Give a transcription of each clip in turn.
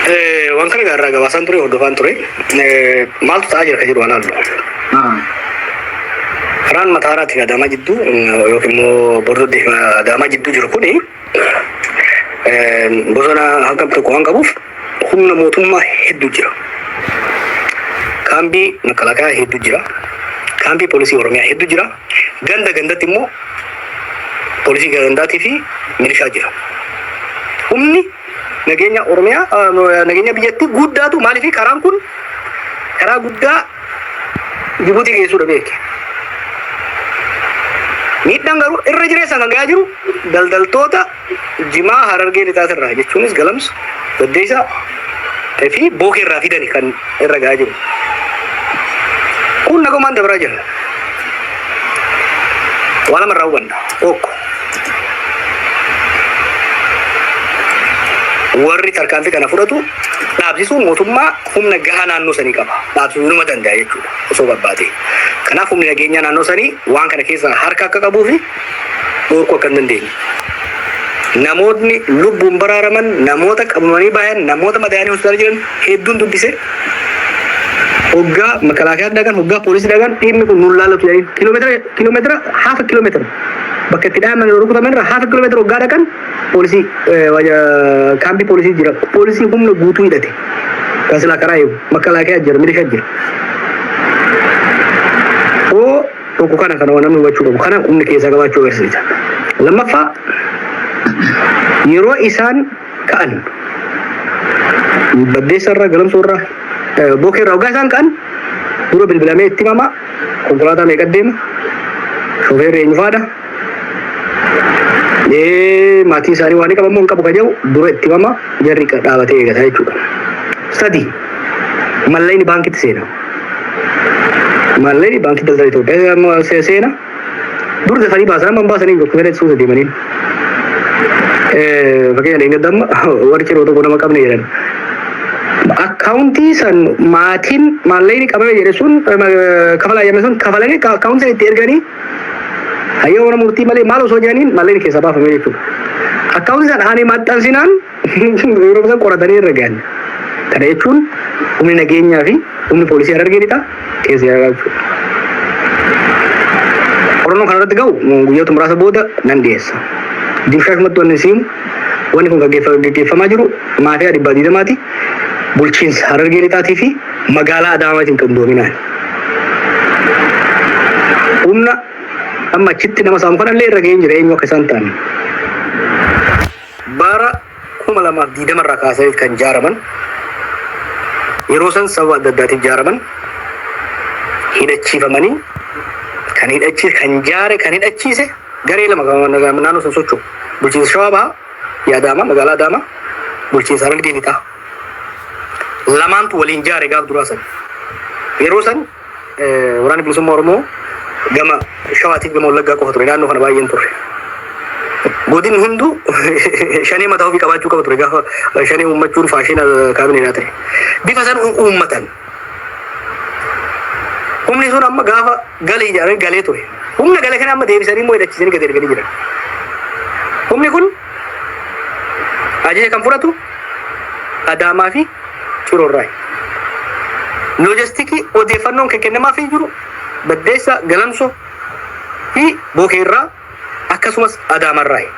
Waan kana gaarraa gabaasaan ture, hordofaan ture. Maaltu ta'aa jira kan jedhu waan haallu. Karaan Mataaraatii fi Adaamaa jidduu yookiin immoo Bordoddee fi Adaamaa jidduu jiru kuni bosona hangam tokko waan qabuuf humna mootummaa hedduu jira. Kaambii makalaakaa hedduu jira. Kaambii poolisii Oromiyaa hedduu jira. Ganda gandatti immoo poolisii gandaatii fi milishaa jira. Humni nageenya Oromiyaa, nageenya biyyattii guddaatu, maaliif karaan kun karaa guddaa Jibuutii geessuudha beeki. Miidhaan garuu irra jireessaan kan gahaa jiru daldaltoota jimaa Harargee Lixaatirraa, jechuunis Galamsu, Baddeessaa fi Bookee irraa fidani kan irra gahaa jiru. Kun nagumaan dabraa jira. Waa lama irraa hubanna. Tokko, warri tarkaanfii kana fudhatu dhaabsisuun mootummaa humna gahaa naannoo sanii qaba. Dhaabsisuu inuma danda'a jechuudha osoo barbaade. Kanaaf humni nageenyaa naannoo sanii waan kana keessaa harka akka qabuu fi dhorkuu akka hin dandeenye. Namootni lubbuun baraaraman, namoota qabamanii bayan, namoota madaa'anii hospitaala jiran hedduun dubbise. Hoggaa makalaakaa dhaqan, hoggaa poolisii dhaqan, dhimmi kun nun laallatu jedhanii kiiloomeetira haafa kiiloomeetira bakka itti dhahaman, rukutaman irraa haafa kiiloomeetira hoggaa dhaqan poolisii kaampii poolisii jira. Poolisii humna guutuu hidhate. Kan silaa karaa eegu makalaakaa jira, milishaa jira. Oo, tokko kana kana namni hubachuu qabu kana humni keessaa qabaachuu agarsiisa. Lammaffaa, yeroo isaan ka'an Baddeessa irraa, Galamsoo irraa, Bookee irraa hoggaa isaan ka'an dura bilbilamee itti himama. Konkolaataa meeqa deema, shofeerri eenyu faadha, maatii isaanii waan qabamu hin qabu kan jedhu dura itti himama. Jarri dhaabatee eegata jechuudha. Sadi, mallaqni baankitti seena. Mallaqni Baankii Daldala Itoophiyaa seena. Dur dafanii baasan, amma hin baasanii jiru, kuma suuta deemanii. Fakkeenya dheengadda amma warri ciroo tokko nama qabne jedhan. Akkaawuntii san maatiin maallaqni qabame jedhe sun, kafalaa jedhame sun kafalanii akkaawuntii san itti erganii hayyama mana murtii malee maal osoo jedhaniin maallaqni keessaa baafame jechuudha. Akkaawuntii san ani maxxansinaan yeroo isaan qoratanii irra gahan. Kana jechuun humni nageenyaa fi humni poolisii Harargee Lixaa keessa jira jechuudha. Qorannoo kana irratti ga'u guyyoota muraasa booda nan dhiyeessa. Dimshaashumatti wanni siimu, wanni kun gaggeeffamaa jiru maafiyaa 120ti, bulchiinsa Harargee Lixaatii fi magaalaa Adaamaatiin qindoominaan. Humna amma achitti nama saamu kanallee irra ga'een jira, eenyu akka isaan ta'an. Bara 2020 irraa kaasanii kan jaaraman, yeroo san sababa adda addaatiif jaaraman, hidhachiifamanii kan hidhachiise, kan jaare, kan hidhachiise garee lama kan naannoo san socho'u, bulchiinsa Shawaa Bahaa fi Adaamaa, magaalaa Adaamaa, bulchiinsa Harargee Lixaa lamaantu waliin jaare gaaf duraa san. Yeroo san Waraanni Bilisummaa Oromoo gama Shawaatiif gama Wallaggaa qofa ture, naannoo kana baay'een turre. Godinni hunduu shanee mataa ofii qabaachuu qaba ture gaafa shanee uummachuun faashina kaabineedhaa ta'e. Bifa san uummatan. Humni sun amma gaafa galee ijaarame galee ture. Humna gale kana amma deebisanii immoo hidhachiisanii gadi erganii jiran. Humni kun ajaja kan fudhatu Adaamaa fi Ciroorraayi. Loojistikii odeeffannoon kan kennamaafii jiru Baddeessa, Galamsoo fi Bookeerraa akkasumas Adaamarraayi.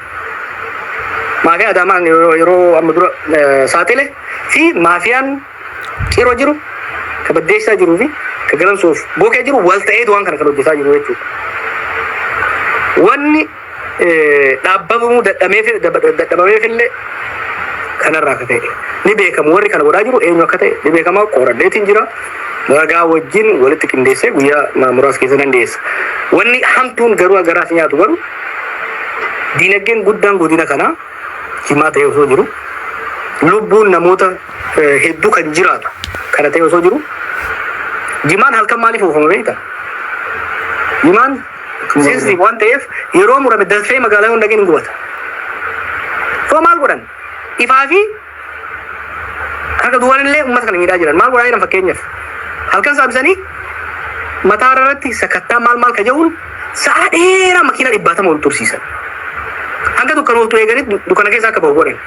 Maafiyaan Adaamaa yeroo amma dura saaxile fi maafiyaan Ciroo jiru, ka Baddeessaa jiruu fi ka Galamsoof Bookee jiru wal ta'eetu waan kana kan hojjetaa jiru jechuudha. Wanni dhaabbamuu dadhabameefillee kanarraa akka ta'e ni beekamu. Warri kana godhaa jiru eenyu akka ta'e ni beekama, qoradheetiin jira. Ragaa wajjin walitti qindeessee guyyaa muraasa keessa nan dhiyeessa. Wanni hamtuun garuu garaas nyaatu garuu, diinagdeen guddaan godina kanaa jimaa ta'e osoo jiru, lubbuun namoota hedduu kan jiraatu kana ta'e osoo jiru, jimaan halkan maaliif oofama beektaa? Jimaan sensitive waan ta'eef yeroo murame dafee magaalaa yoo hin dhaqin hin gubata. So maal godhan? Ifaa fi harka duwwaan illee uummata kana miidhaa jiran. Maal godhaa jiran? Fakkeenyaaf, halkan saamsanii mataa irratti sakattaa maal maal ka jedhuun sa'a dheeraa makiinaa 100 ol tursiisan. Hanga dukkana oltu eeganii dukkana keessa akka bahu godhan.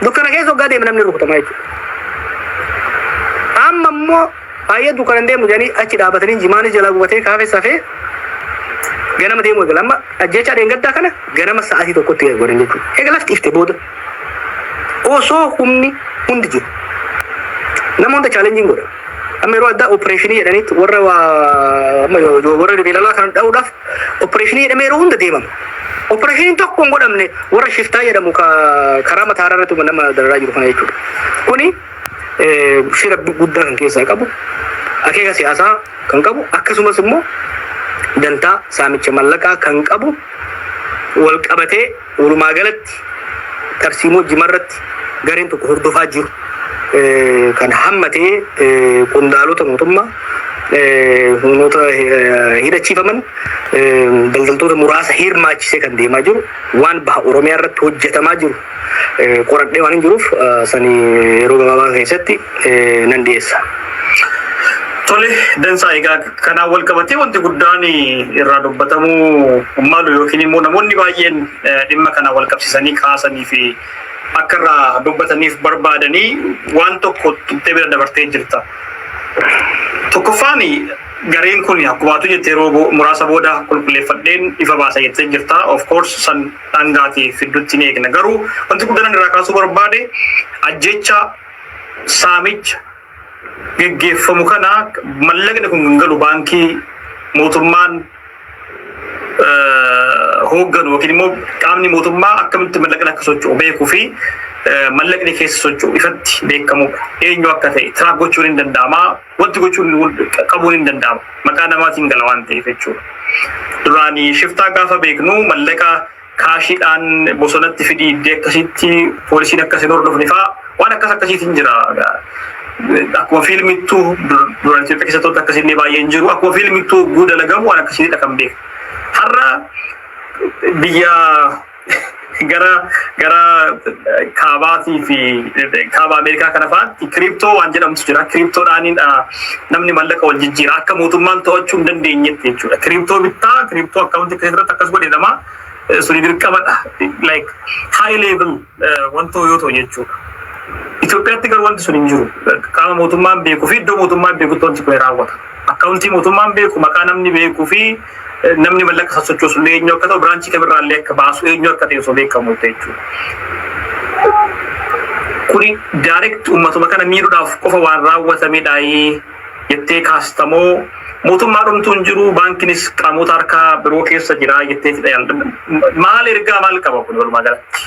Dukkana keessa hoggaa deeme namni rukutamaa jechuudha. Amma immoo baay'ee dukkana hin deemnu jedhanii achi dhaabatanii jimaanis jalaa gubatee kaafee safee ganama deemuu eegala. Amma ajjeechaa dheengaddaa kana ganama sa'aatii 1tti godhan jechuudha. Eega lafti ifte booda osoo humni hundi jiru. Nama hunda challenge godha. Amma yeroo addaa operation jedhaniitti warra amma warra ribeelalaa kana dha'uudhaaf operation jedhamee yeroo hunda deemama. Operation tokko hin godhamne warra shiftaa jedhamu karaa mataa irratti nama dararaa jiru kana jechuudha. Kuni shira guddaa kan keessaa qabu, akeeka siyaasaa kan qabu, akkasumas immoo dantaa saamicha mallaqaa kan qabu wal qabatee, walumaa galatti tarsiimoo jimarratti gareen tokko hordofaa jiru kan hammatee qondaalota mootummaa, humnoota hidhachiifaman, daldaltoota muraasa hirmaachisee kan deemaa jiru, waan baha Oromiyaa irratti hojjetamaa jiru qoradhee waan hin jiruuf sanii yeroo gabaabaa keessatti nan dhiyeessa. Tole, dansaa. Egaa kanaan wal qabatee wanti guddaan irraa dubbatamuu malu yookiin immoo namoonni baay'een dhimma kana wal qabsiisanii kaasanii fi akka irraa dubbataniif barbaadanii waan tokko tuqxee bira dabartee jirta. Tokkoffaan, gareen kun akkuma atu jette yeroo muraasa booda qulqulleeffadheen ifa baasa jettee jirta. Of course, san dhangaatii fiddutti ni eegna. Garuu wanti guddaan irraa kaasuu barbaade, ajjecha saamicha geggeeffamu kana, mallaqni kun kan galu baankii mootummaan hoogganu yookiin immoo qaamni mootummaa akkamitti mallaqni akka socho'u beekuu fi mallaqni keessa socho'u ifatti beekamudha. Eenyu akka ta'e track gochuun hin danda'ama. Wanti gochuun qabuun hin danda'ama. Maqaa namaatiin gala waan ta'eef jechuudha. Duraanii shiftaa gaafa beeknu mallaqa cashiidhaan bosonatti fidii iddee akkasitti poolisiin akkasiin hordofne fa'aa waan akkas akkasiitiin jira. Akkuma fiilmittuu duraan Itoophiyaa keessatti wanti akkasiillee baay'een jiru. Akkuma fiilmittuu hogguu dalagamu waan akkasiidha kan beeku. Har'a biyya gara kaabaatii fi kaaba Ameerikaa kana fa'aatti crypto waan jedhamtu jira. Cryptodhaanidha namni mallaqa wal jijjiira akka mootummaan to'achuu hin dandeenyetti jechuudha. Crypto bittaa, crypto accountii irratti akkas godhe nama suni dirqamadha. Like high level wantoo yoo ta'u jechuudha. Itoophiyaatti garuu wanti sun hin jiru. Qaama mootummaan beekuu fi iddoo mootummaan beekutti wanti kun raawwata. Accountii mootummaan beeku, maqaa namni beekuu fi namni mallaqa sochoosu illee eenyu akka ta'u, branchii kamirraa illee akka baasu, eenyu akka ta'e osoo beekamu jechuudha. Kuni direct uummatuma kana miidhuudhaaf qofa waan raawwatamedha jettee kaastamoo, mootummaa dhumtuu hin jiru, baankinis qaamota harkaa biroo keessa jira jettee maal ergaa maal qaba kun walumaa galatti?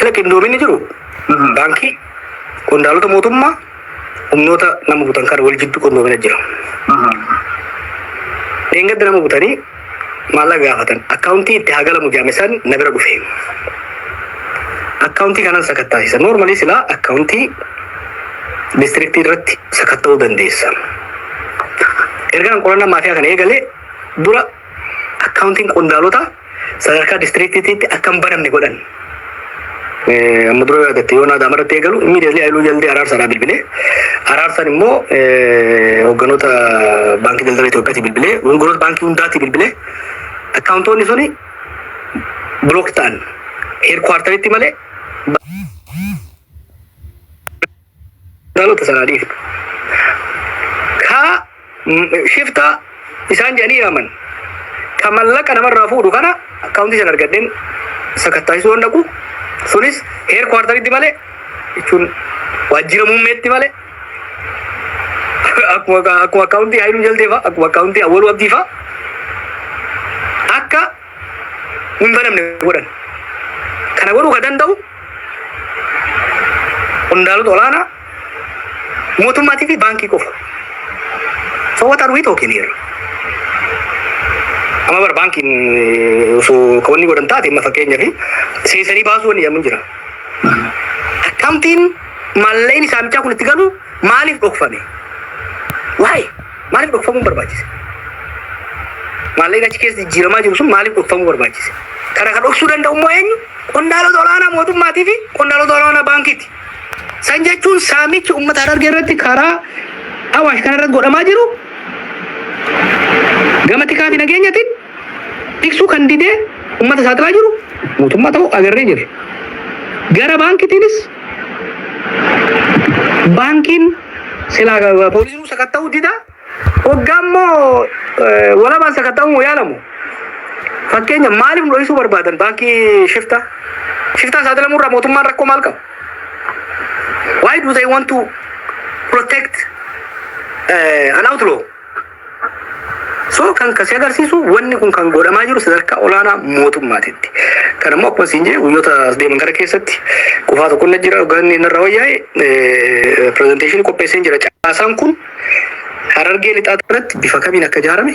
Ila, qindoominni jiru baankii, qondaalota mootummaa, humnoota nama butan kana wal jidduu qindoomina jira. Dheengadda nama butanii maallaqa gaafatan, accountii itti haa galamu jaame san na bira dhufe. Accountii kanan sakattaasisa. Normally silaa accountii districtii irratti sakatta'uu dandeessa. Ergaan qorannaa maafiyaa kana eegalee dura accountiin qondaalota sadarkaa districtiitti akka hin banamne godhan. Amma dura yaadatte, yoo naadaama irratti eegalu, immediately Haayiluu Jaldee Araarsaadhaa bilbilee, Araarsaan immoo hoogganoota Baankii Daldala Itoophiyaatti bilbilee, hoogganoota baankii hundaatti bilbilee, accountoonni suni block ta'an headquarteritti malee qondaalota sanaa dhiifnu. Ka shiftaa isaan jedhanii yaaman ka mallaqa namarraa fuudhu kana accountii sana argadheen sakattaasisuu waan dhaqu, sunis headquarteritti malee, jechuun waajjira muummeetti malee, akkuma accountii Haayiluu Jaldee fa'a, akkuma accountii Awwaluu Abdii fa'a akka hin banamne godhan. Kana godhuu ka danda'u qondaalota olaanaa mootummaatii fi baankii qofa. So what are we talking here? Amma bar baankiin osoo ka wanni godhan taate, amma fakkeenyaaf seensanii baasuu wanni jedhamu jira. Accountiin maallaqni saamichaa kun itti galu maaliif dhokfame? Waa'ee maaliif dhokfamuun barbaachise? Maallaqni achi keessa jijjiiramaa jiru sun maaliif dhokfamuu barbaachise? Kana kan dhoksuu danda'u immoo eenyu? Qondaalota olaanaa mootummaatii fi qondaalota olaanaa baankiiti. San jechuun saamichi uummata Harargee irratti karaa Awaash kana irratti godhamaa jiru gama tikaa fi nageenyatiin tiksuu kan didee uummata saaxilaa jiru mootummaa ta'uu agarree jirra. Gara baankiitiinis baankiin Silaa poolisiin sakatta'uu dida. Hoggaa immoo walabaan sakatta'uu yaalamu. Fakkeenya, maaliif nu dho'isuu barbaadan baankii shiftaa? Shiftaa saaxilamuu irraa mootummaan rakkoo maal qaba? Why do they want to protect an outlaw? So kan kasi agarsiisu, wanni kun kan godhamaa jiru sadarkaa olaanaa mootummaatitti. Kan immoo akkuma siin jedhe, guyyoota as deeman kana keessatti qufaa tokko na jira, hogganni narra wayyaa'e presentation qopheessee jira. Caasaan kun Harargee Lixaa irratti bifa kamiin akka ijaarame